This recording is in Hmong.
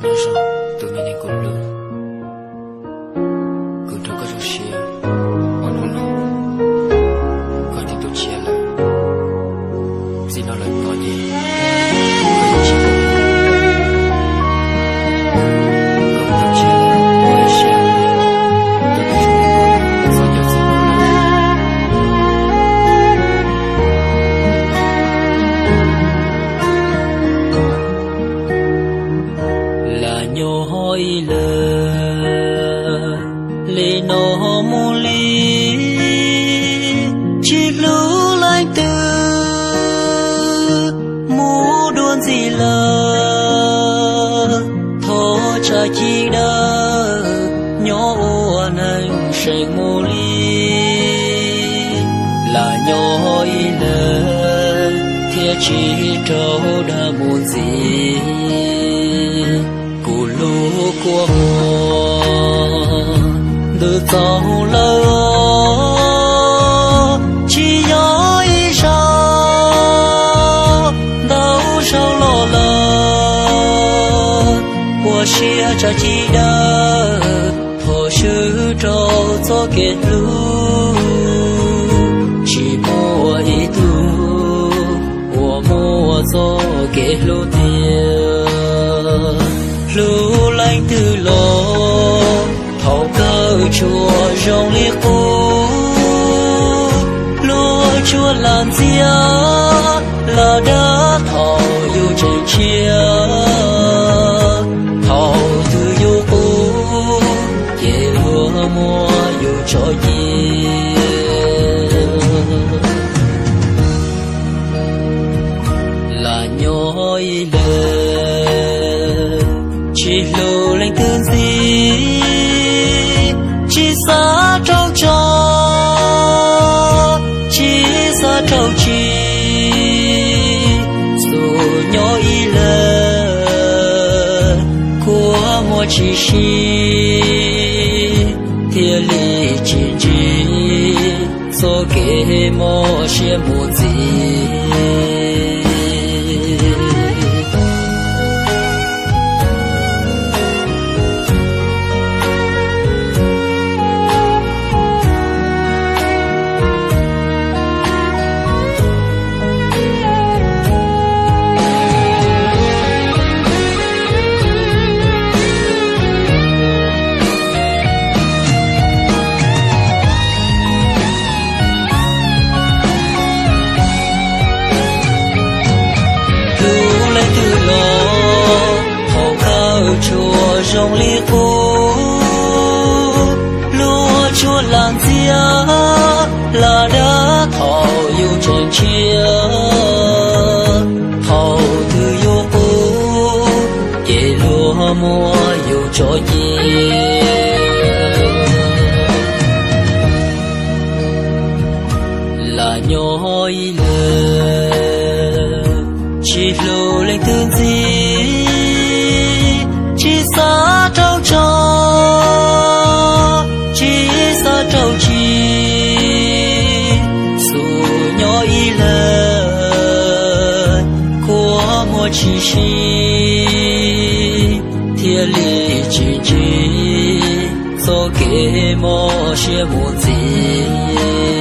Nyob zoo tus me neeg kuv hlub, kuv rau koj zoo siab uas hnub no koj twb tu tsiav lawm, txij no lawm tod ces koj yuav tsis pom kuv. Koj tu tsiav lawm, koj ib siab, tus me neeg kuv hlub, txhob nco txog kuv lawm. Lam nyob ib leeg li no mus li, tsis hlub leej twg mus dua ntxiv lawm. Thov tsa cim dawb nyob ua neeg seem mus li. Lam nyob ib leeg thiab tsis raug dag mus ntxiv. Kuv lub kua muag ntws txaus lawm, tsis yog ib zaug, ntau zaug los lawm. Ua siab tsa cim dawb, thov swb rau txoj kev hlub, tsis muaj ib tug uas muaj txoj kev hlub tiag. Hlub leej twg los thaum kawg tsuas zoo li qub, luag tsuas lam ntxias lam dag thaum yus tseem tshiab. Thaum twg yus qub ces luag muab yus tso cia. Lam nyob ib leeg tsis hlub leej twg ntxiv, tsis xav rau tso, tsis xav rau tsi. Xub nyob ib leeg kua muag tsis sib, thiaj li tsis ntsib txoj kev mob siab mus ntxiv. Hlub leej twg los thaum kawg tsuas zoo li qub, luag tsuas lam ntxias lam dag thaum yus tseem tshiab. Thaum twg yus qub ces luag muab yus tso cia. Lam nyob ib leeg tsis hlub leej twg ntxiv, tsis xav rau tso, tsis xav rau tsi. Xub nyob ib leeg kua muag tsis sib, thiaj li tsis ntsib txoj kev mob siab mus ntxiv.